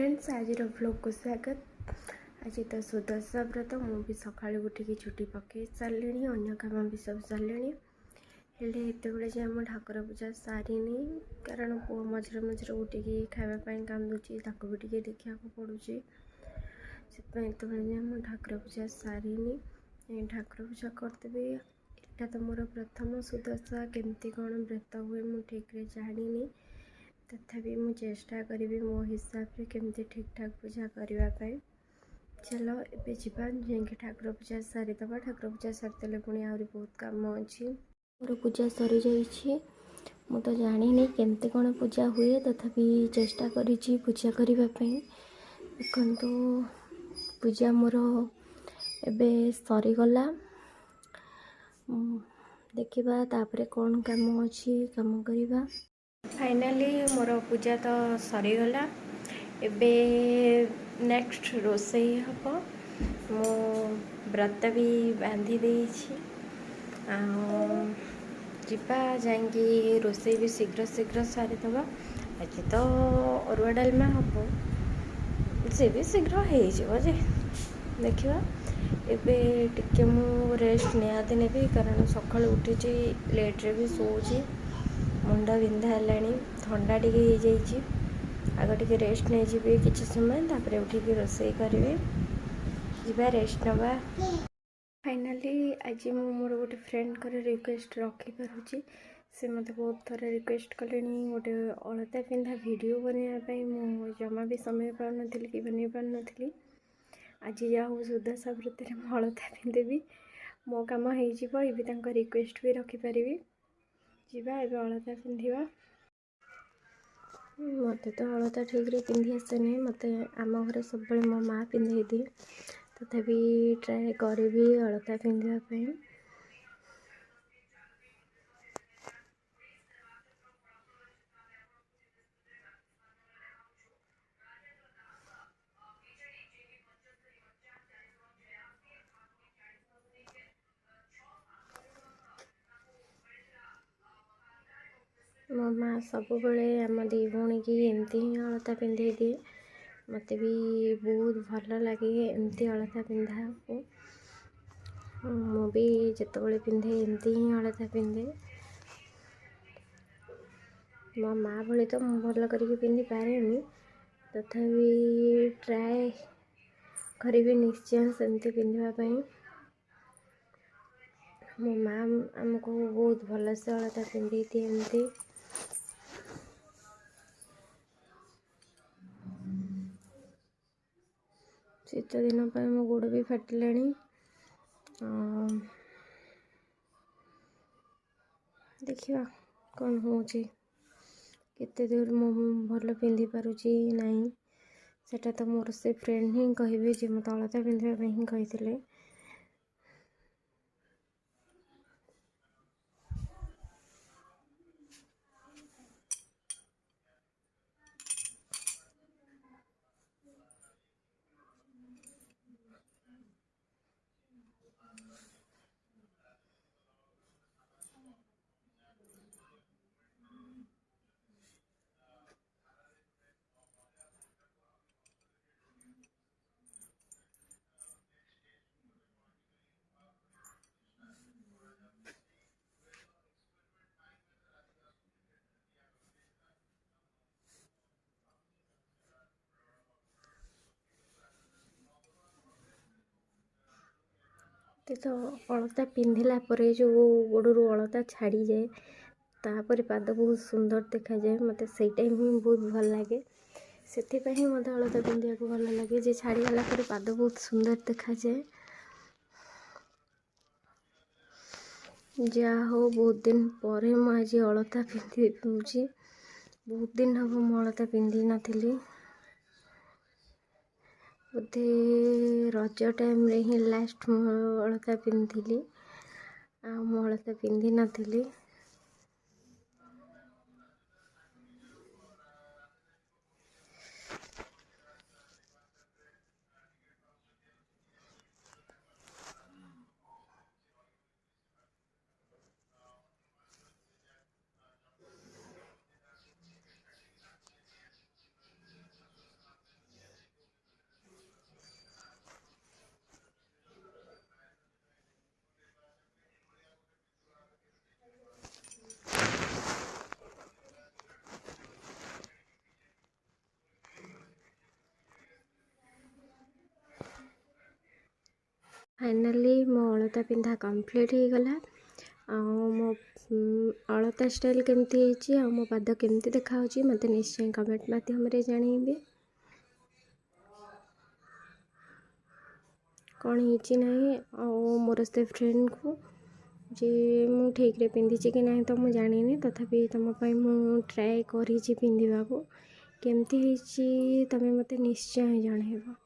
Friends, ଆଜିର ଭ୍ଲଗ୍କୁ ସ୍ୱାଗତ। ଆଜି ତ ସୁଦଶା ବ୍ରତ। ମୁଁ ବି ସକାଳୁ ଉଠିକି ଚୁଟି ପକାଇ ସାରିଲିଣି, ଅନ୍ୟ କାମ ବି ସବୁ ସାରିଲିଣି। ହେଲେ ଏତେବେଳେ ଯାଏ ମୁଁ ଠାକୁର ପୂଜା ସାରିନି, କାରଣ ପୁଅ ମଝିରେ ମଝିରେ ଉଠିକି ଖାଇବା ପାଇଁ କାନ୍ଦୁଛି, ତାକୁ ବି ଟିକେ ଦେଖିବାକୁ ପଡ଼ୁଛି। ସେଥିପାଇଁ ଏତେବେଳେ ଯାଏ ମୁଁ ଠାକୁର ପୂଜା ସାରିନି। ଠାକୁର ପୂଜା କରିଦେବି। ଏଇଟା ତ ମୋର ପ୍ରଥମ ସୁଦଶା, କେମିତି କ'ଣ ବ୍ରତ ହୁଏ ମୁଁ ଠିକ୍ରେ ଜାଣିନି। ତଥାପି ମୁଁ ଚେଷ୍ଟା କରିବି ମୋ ହିସାବରେ କେମିତି ଠିକ୍ଠାକ୍ ପୂଜା କରିବା ପାଇଁ। ଚାଲ ଏବେ ଯିବା, ଯାଇକି ଠାକୁର ପୂଜା ସାରିଦେବା। ଠାକୁର ପୂଜା ସାରିଦେଲେ ପୁଣି ଆହୁରି ବହୁତ କାମ ଅଛି। ମୋର ପୂଜା ସରିଯାଇଛି। ମୁଁ ତ ଜାଣିନି କେମିତି କ'ଣ ପୂଜା ହୁଏ, ତଥାପି ଚେଷ୍ଟା କରିଛି ପୂଜା କରିବା ପାଇଁ। ଦେଖନ୍ତୁ, ପୂଜା ମୋର ଏବେ ସରିଗଲା। ଦେଖିବା ତାପରେ କ'ଣ କାମ ଅଛି, କାମ କରିବା। ଫାଇନାଲି ମୋର ପୂଜା ତ ସରିଗଲା। ଏବେ ନେକ୍ସଟ ରୋଷେଇ ହେବ। ମୁଁ ବ୍ରତ ବି ବାନ୍ଧି ଦେଇଛି। ଆଉ ଯିବା, ଯାଇକି ରୋଷେଇ ବି ଶୀଘ୍ର ଶୀଘ୍ର ସାରିଦେବା। ଆଜି ତ ଅରୁଆ ଡାଲମା ହେବ, ସେ ବି ଶୀଘ୍ର ହେଇଯିବ ଯେ। ଦେଖିବା, ଏବେ ଟିକେ ମୁଁ ରେଷ୍ଟ ନିହାତି ନେବି, କାରଣ ସକାଳୁ ଉଠିଛି, ଲେଟ୍ରେ ବି ଶୋଉଛି, ମୁଣ୍ଡ ବିନ୍ଧା ହେଲାଣି, ଥଣ୍ଡା ଟିକେ ହେଇଯାଇଛି। ଆଗ ଟିକେ ରେଷ୍ଟ ନେଇଯିବି କିଛି ସମୟ, ତାପରେ ଉଠିକି ରୋଷେଇ କରିବି। ଯିବା, ରେଷ୍ଟ ନେବା। ଫାଇନାଲି ଆଜି ମୁଁ ମୋର ଗୋଟେ ଫ୍ରେଣ୍ଡଙ୍କର ରିକ୍ୱେଷ୍ଟ ରଖିପାରୁଛି। ସେ ମୋତେ ବହୁତ ଥର ରିକ୍ୱେଷ୍ଟ କଲେଣି ଗୋଟେ ଅଳତା ପିନ୍ଧା ଭିଡ଼ିଓ ବନେଇବା ପାଇଁ। ମୁଁ ଜମା ବି ସମୟ ପାଉନଥିଲି କି ବନେଇ ପାରୁନଥିଲି। ଆଜି ଯାହା ହଉ, ସୁଦଶା ବ୍ରତରେ ମୁଁ ଅଳତା ପିନ୍ଧିବି, ମୋ କାମ ହେଇଯିବ, ଏବେ ତାଙ୍କ ରିକ୍ୱେଷ୍ଟ ବି ରଖିପାରିବି। ଯିବା, ଏବେ ଅଳତା ପିନ୍ଧିବା। ମୋତେ ତ ଅଳତା ଠିକ୍ରେ ପିନ୍ଧି ଆସେନି। ମୋତେ ଆମ ଘରେ ସବୁବେଳେ ମୋ ମା ପିନ୍ଧେଇ ଦିଏ। ତଥାପି ଟ୍ରାଏ କରିବି ଅଳତା ପିନ୍ଧିବା ପାଇଁ। ମୋ ମା ସବୁବେଳେ ଆମ ଦୁଇ ଭଉଣୀକି ଏମିତି ହିଁ ଅଳତା ପିନ୍ଧେଇ ଦିଏ। ମୋତେ ବି ବହୁତ ଭଲ ଲାଗେ ଏମିତି ଅଳତା ପିନ୍ଧାକୁ। ମୁଁ ବି ଯେତେବେଳେ ପିନ୍ଧେ, ଏମିତି ହିଁ ଅଳତା ପିନ୍ଧେ। ମୋ ମା ଭଳି ତ ମୁଁ ଭଲ କରିକି ପିନ୍ଧି ପାରେନି, ତଥାପି ଟ୍ରାଏ କରିବି ନିଶ୍ଚୟ ସେମିତି ପିନ୍ଧିବା ପାଇଁ। ମୋ ମା ଆମକୁ ବହୁତ ଭଲସେ ଅଳତା ପିନ୍ଧେଇ ଦିଏ ଏମିତି। ଶୀତ ଦିନ ପାଇଁ ମୋ ଗୋଡ଼ ବି ଫାଟିଲାଣି। ଦେଖିବା କ'ଣ ହେଉଛି, କେତେ ଦୂର ମୁଁ ଭଲ ପିନ୍ଧି ପାରୁଛି ନାହିଁ, ସେଟା ତ ମୋର ସେ ଫ୍ରେଣ୍ଡ ହିଁ କହିବେ, ଯେ ମୋତେ ଅଳତା ପିନ୍ଧିବା ପାଇଁ ହିଁ କହିଥିଲେ। ମୋତେ ତ ଅଳତା ପିନ୍ଧିଲା ପରେ ଯେଉଁ ଗୋଡ଼ରୁ ଅଳତା ଛାଡ଼ିଯାଏ, ତାପରେ ପାଦ ବହୁତ ସୁନ୍ଦର ଦେଖାଯାଏ। ମୋତେ ସେଇଟା ହିଁ ବହୁତ ଭଲ ଲାଗେ। ସେଥିପାଇଁ ହିଁ ମୋତେ ଅଳତା ପିନ୍ଧିବାକୁ ଭଲ ଲାଗେ, ଯେ ଛାଡ଼ିଗଲା ପରେ ପାଦ ବହୁତ ସୁନ୍ଦର ଦେଖାଯାଏ। ଯାହା ହଉ, ବହୁତ ଦିନ ପରେ ମୁଁ ଆଜି ଅଳତା ପିନ୍ଧି ପିନ୍ଧୁଛି। ବହୁତ ଦିନ ହେବ ମୁଁ ଅଳତା ପିନ୍ଧିନଥିଲି। ବୋଧେ ରଜ ଟାଇମ୍ରେ ହିଁ ଲାଷ୍ଟ ମୁଁ ଅଳତା ପିନ୍ଧିଥିଲି, ଆଉ ମୁଁ ଅଳତା ପିନ୍ଧିନଥିଲି। ଫାଇନାଲି ମୋ ଅଳତା ପିନ୍ଧା କମ୍ପ୍ଲିଟ୍ ହେଇଗଲା। ଆଉ ମୋ ଅଳତା ଷ୍ଟାଇଲ୍ କେମିତି ହେଇଛି ଆଉ ମୋ ପାଦ କେମିତି ଦେଖାହେଉଛି, ମୋତେ ନିଶ୍ଚୟ କମେଣ୍ଟ ମାଧ୍ୟମରେ ଜଣାଇବେ। କ'ଣ ହେଇଛି ନାହିଁ। ଆଉ ମୋର ସେ ଫ୍ରେଣ୍ଡକୁ ଯେ ମୁଁ ଠିକ୍ରେ ପିନ୍ଧିଛି କି ନାହିଁ ତ ମୁଁ ଜାଣିନି, ତଥାପି ତୁମ ପାଇଁ ମୁଁ ଟ୍ରାଏ କରିଛି ପିନ୍ଧିବାକୁ। କେମିତି ହେଇଛି, ତୁମେ ମୋତେ ନିଶ୍ଚୟ ଜଣାଇବ।